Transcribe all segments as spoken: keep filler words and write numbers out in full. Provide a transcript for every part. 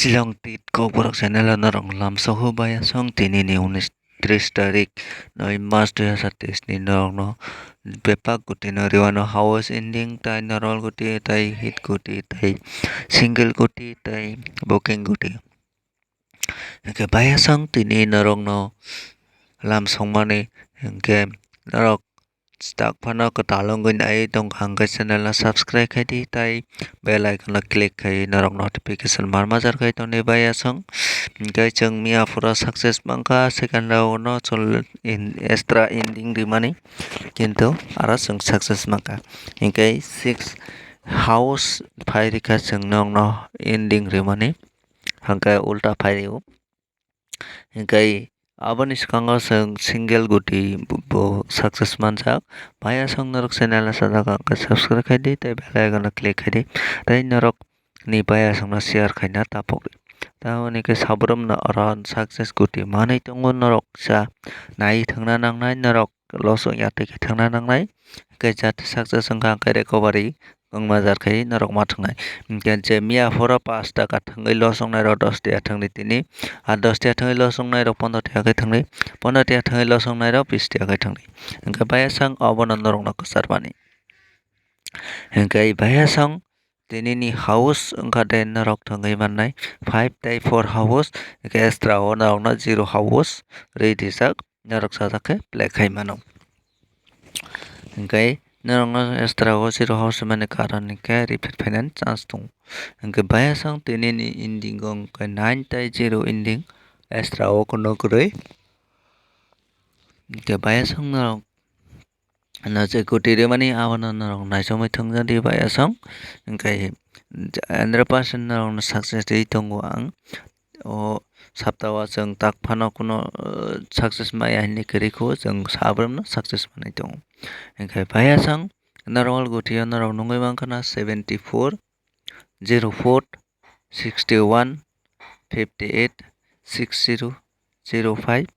Shillong Tit Kokborok channel o norok lamsogo baya song tini ni unis tris tarik noi mas dui hazar teis ni norok no bepak guti no riwano house ending tai normal guti tai hit guti tai single guti tai booking guti. Hingke baya song tini norok no lamsong mani hingke norok tak phano kwtal wngwi nai tongkha, hwnkhe channel no subscribe khai di tei bell icon no click khai norok notification marma jar khai tongni baya song. Hwnkhe chwng miya phuru success mankha, second round no chwng extra ending rimani, kintu aro chwng success mankha. Hwnkhe six house phai rikha chwng nokno ending rimani, hwnkhe ulta phai rio. Hingke aboni swkango chwng single guti bo, bo success manjak. Baya song norok channel no sajak ang khe subscribe khai di tei bell icon no click khai di. Tei norok ni baya song no share khaina tapok di. Tamoni khe sabrum no oro success guti manwi tongo norok sa nai thangna nangnai norok. Loss wngya twi khe thangna nangnai. Hwnkhe jat success wngkha hwnkhe recovery wngma jar khai norok ma thwngnai. Hwnkhe je miya phoro pash taka thangwi loss wngnai rok dos tiya thangdi tini. Ah dos tiya thangwi loss wngnai rok pondro tiya khe thangdi. Pondro tiya thangwi loss wngnai rok bis tiya khe thangdi. Hwnkhe baya song obono norokno kwchar mani. Hwnkhe baya song Tini ni house wngkha de norok thangwi mannai five tei four house, hwnkhe extra o norokno zero house rwi rijak, norok sajak khe play khai mano. Hwnkhe norokno extra o zero house mani karon hwnkhe repeat phainani chance tongo. Hwnkhe bayasong tini ni ending o hwnkhe nine tei zero ending extra o kuno kwrwi. Hwnkhe bayasong norok. Ano je kuti rimani abono norok naichomwi thwngjakdi bayasong, hwnkhe hundred percent norokno success rwi tongo ang. O saptao chwng tak phano kuno, uh, success maya hinwi kwrwi kho, chwng sabrumno success manwi tongo. Hwnkhe bayasong normal gutio norok nungwi mankha na seventy four, zero four, sixty one, fifty eight, six zero, zero five,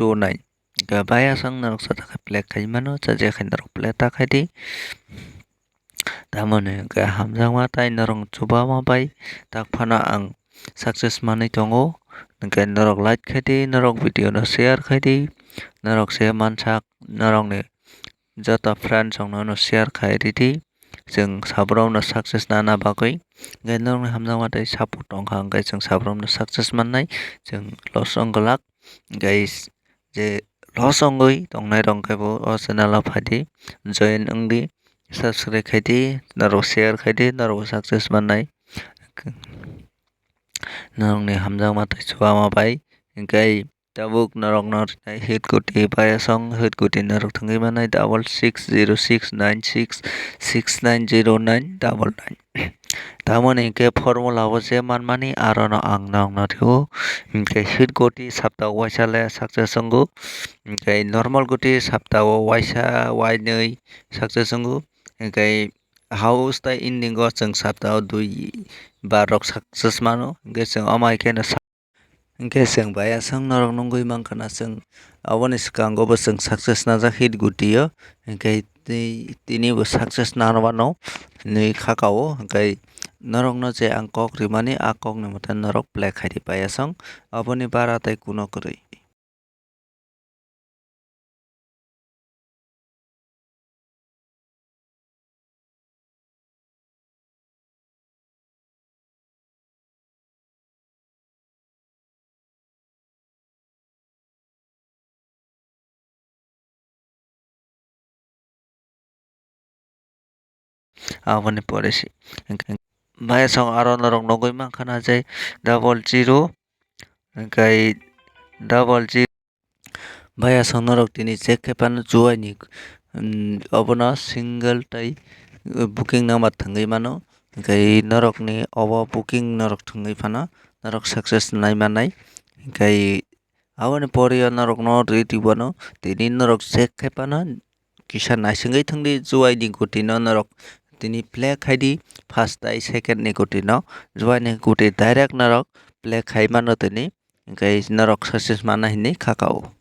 two nine. Hwnkhe bayasong norok sajak khe play khai mano, sajak khe norok play ta khai di. Tamoni hwnkhe hamjakma tei norok chubama bai tak phano ang success manwi tongo. Hwnkhe norok like khai di, norok video no share khai di, norok se mansak norokni joto friends rokno no share khai ridi. Chwng sabrokno success nana bagwi hwnkhe norokni hamjakma tei support tongkha, hwnkhe chwng sabrokno success mannai chwng loss wng glak. Hwnkhe je loss wngwi tongnai rok hwnkhe bo o channel o phaidi, join wngdi, subscribe khaidi, norok share khaidi, norok success mannai. Norokni hamjakma tei chubama bai hwnkhe tabuk norokno rinai hit kuti bayasong hit kuti norok thangwi manai double six zero six nine six six nine zero nine double nine. Tamoni hwnkhe formula o je manmani arono ang norokno rw-o. Hwnkhe hit kuti sapta waisa le success wngo. Hwnkhe normal kuti sapta o waisa wainwi success wngo. Hwnkhe house tei ending o chwng sapta o dui bar rok success mano. Hwnkhe chwng omo hai kheno sa-, hwnkhe chwng bayasong norok nungwi mankha na chwng aboni swkango bo chwng success najak hit gutio. Hwnkhe tei tini bo success nanwano hinwi khakao. Hwnkhe norokno je ang kok rimani a kokni mwtai norok play khaidi bayasong aboni bara tei kuno kwrwi. Aboni pore se bayasong aro norok nugwi mankha na je double zero hwnkhe double zero. Bayasong norok tini check khe phano chuaini, um, obono single tei booking number thangwi mano. Hwnkhe norokni obo booking norok thangwi phano norok success nai mannai. Hwnkhe aboni pore o norokno rwui twi bono tini norok check khai phano kisa naisingwi thangdi chuaini gutino norok tini play khaidi first tei second ni gutino chuaini guti direct norok play khai mano tini hwnkhe norok success mana hinwi khakao.